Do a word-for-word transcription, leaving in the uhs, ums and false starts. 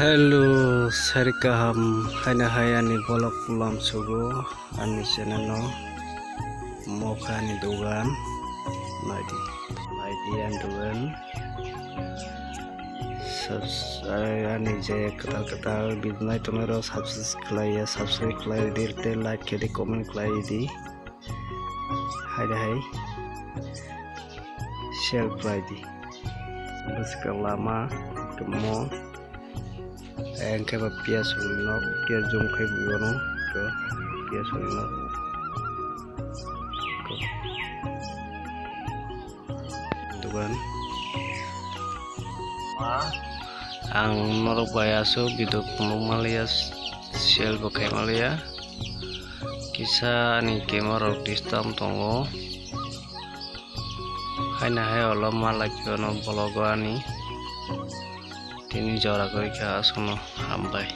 Hello, sari kaham, haina hai ani vlog lamsugo, ani channel no, mokha ani dogan, naidi, naidi ani dogan. Subs-, ani je kwtal kwtal video nai tongnai rok subscribe khlai ya, subscribe khlai di, like khe di, comment khlai di. Hai de hai. Share khlai di. Bwskang lama tongmo. Engkhe ba piyas rok nok, piyas jum khai bwino. Piyas rok nok. Dogan. Ang norok bai aswk video phunuk manliya, share bo khai manliya. Kisa ani camera rok disturb tongo. Haina hai olo ma like no vlog o ani. Tini jora gori kha aswkno hambai.